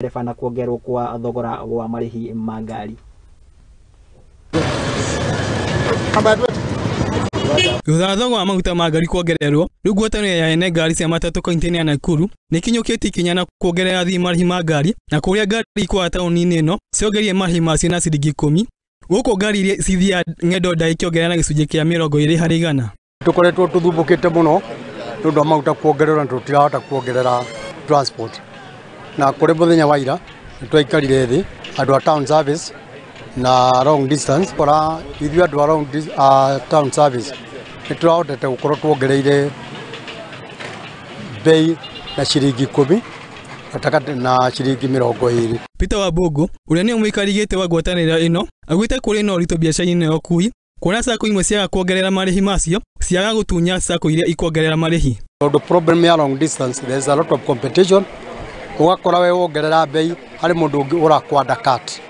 Matereba na kuongererwo kwa thogora wa marĩhi ma ngari. Thutha wa thogora wa maguta ma ngari kuongererwo, rĩu ngwatanĩro ya ene ngari cia matatũ kaunti-inĩ ya Nakuru nĩĩkinyũkĩtie ikinya na kuongerera athii marĩhi ma ngari na kũrĩa ngari ikwaga taũni-inĩ ĩno ciongereire marĩhi macio na ciringi 10 gũkũ ngari iria cithiaga ng'endo ndaya ikĩongerera na gĩcunjĩ kĩa 20%. Tukoretwo tuthumbũkĩte mũno nĩ ũndũ wa maguta kuongererwo na tũtirahota kuongerera transport. Na kũrĩ mũthenya wa ira nĩ twaikarire thĩ andũ a town service na long distance kora ithuĩ andũ a long town service nĩ tũrahotete gũkorwo tuongereire bei na ciringi 10 gatagatĩ na ciringi 20. Peter Wabungu ũrĩa nĩwe mũikari gĩtĩ wa ngwatanĩro ĩno augĩte kũrĩ na ũritũ biacara-inĩ ya ũkuui kuona sacco imwe ciaga kuongerera marĩhi macio ciaga gũtunya sacco iria ikuongerera marĩhi. Tondũ problem ya long distance, there is a lot of competition, ũgakora we wongerera bei harĩ mũndũ ũngĩ ũrakũ undercut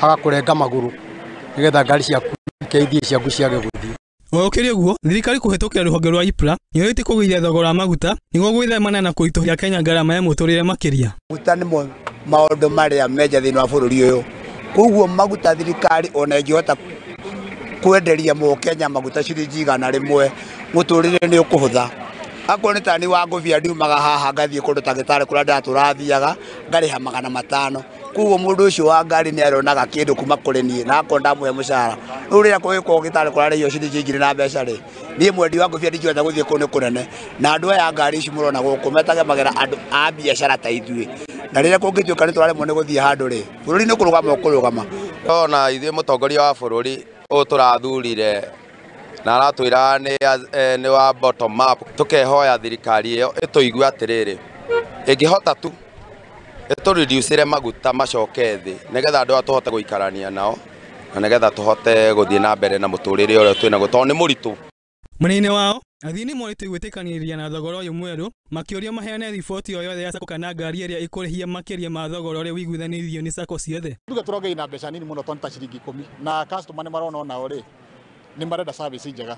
agakũrenga magũrũ nĩgetha ngari ciaku ithiĩ ciaku ciage gũthiĩ. O ũkĩrĩ ũguo, thirikari kũhĩtũkĩra rũhonge rwa EPRA nĩyoete kũgũithia thogora wa maguta nĩguo gwĩthemana na kũritũhia Kenya ngarama ya mũtũrĩre makĩria. Maguta nĩmo maũndũ marĩa menja thĩinĩ wa bũrũri ũyũ, koguo maguta thirikari ona ĩngĩhota kwenderia mũkenya maguta ciringi 100 mũtũrĩre nĩ ũkũhũtha. Akorwo nĩ tani wa ngũbia ndiumaga haha ngathiĩ kũndũ ta Gĩtarĩ kũrĩa ndatũrathiaga ngarĩha 500. Koguo mũndũ ũcio wa ngari nĩ aronaga kĩndũ kuma kũrĩ niĩ na akorwo ndamũhe mũcara. Rĩu rĩrĩa kũgĩkorwo Gĩtarĩ kũrarĩhio ciringi 1000 na mbeca rĩ, niĩ mwendi wa ngũbia ndingĩhota gũthiĩ kũu nĩ kũnene. Na andũ aya a ngari ici mũrona gũkũ metagemagĩra andũ a biacara ta ithuĩ. Na rĩrĩa kũngĩtuĩka nĩ tũraremwo nĩ gũthiĩ handũ rĩ, bũrũri nĩ kũrũgama ũkũrũgama. Ona ithuĩ mũtongoria wa bũrũri ũyũ tũrathurire na aratwĩra nĩ wa bottom up, tũkehoya thirikari ĩyo ĩtũigue atĩrĩrĩ, ĩngĩhota tu ĩtũreducĩre maguta macoke thĩ nĩgetha andũ aya tũhote gũikarania nao na nĩgetha tũhote gũthiĩ na mbere na mũtũrĩre ũrĩa twĩnaguo tondũ nĩ mũritũ. Mwena-inĩ wao athii nĩ morĩtio gwĩtĩkanĩria na thogora ũyũ mwerũ makĩũria maheane riboti o yothe ya sacco kana ngari ĩrĩa ĩkũrĩhia makĩria ma thogora ũrĩa ũiguithanĩirio nĩ sacco ciothe. Tuge tũrongereire na mbeca nini mũno tondũ ta ciringi 10 na customer nĩ marona onao rĩ nĩ marenda service njega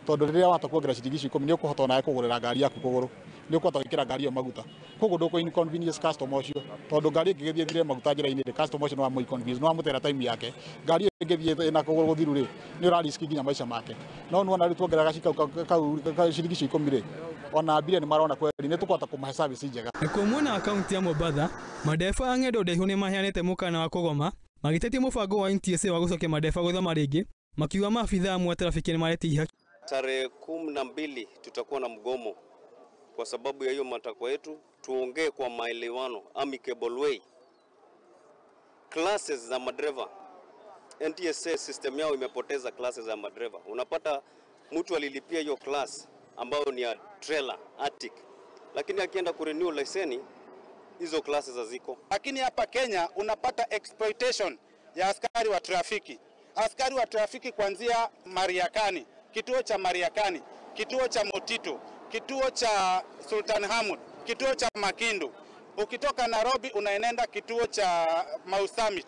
tondũ rĩrĩa wahota kuongerera ciringi icio 10 nĩ ũkũhota onawe kũgũrĩra ngari yaku kũgũrũ, nĩ ũkũhota gwĩkĩra ngari ĩyo maguta, koguo ndũkũ inconvenience customer ũcio tondũ ngari ĩngĩgĩthiĩ ĩthire maguta njĩra-inĩ rĩ, customer ũcio nĩ wamũ inconvenience, nĩ wamũtera time yake. Ngari ĩyo ĩngĩthiĩ ĩna kũgũrũ gũthiru rĩ, nĩ ũra risk nginya maica make. No nĩwona rĩu tuongerera kau ciringi icio 10 rĩ, ona abiria nĩ marona kweli nĩ tũkũhota kũmahe service njega. Nakuo mwena wa kaunti ya Mombatha, madereba a ng'endo ndaihu nĩ maheanĩte mũkana wa kũgoma magĩtetia mũbango wa NTSA wa gũcokia madereba gũthoma rĩngĩ, makiuga maabithaa amwe a trafiki nĩ maretia ihaki. Tarehe 12 tutakuwa na mgomo kwa sababu ya hiyo matakwa yetu. Tuongee kwa maelewano, amicable way. Classes za madereva, NTSA system yao imepoteza classes za madereva. Unapata mtu alilipia hiyo class ambayo ni ya trailer attic, lakini akienda kurenew leseni hizo classes haziko. Lakini hapa Kenya unapata exploitation ya askari wa trafiki. Askari wa trafiki kuanzia Mariakani, kituo cha Mariakani, kituo cha Motito, kituo cha Sultan Hamud, kituo cha Makindu. Ukitoka Nairobi unaenenda kituo cha Mau Summit.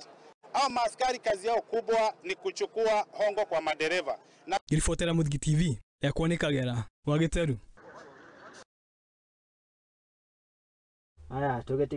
Hao maaskari kazi yao kubwa ni kuchukua hongo kwa madereva. Na Ilifotera Mutgi TV ya kuoneka gera wa Giteru. Aya tugeti.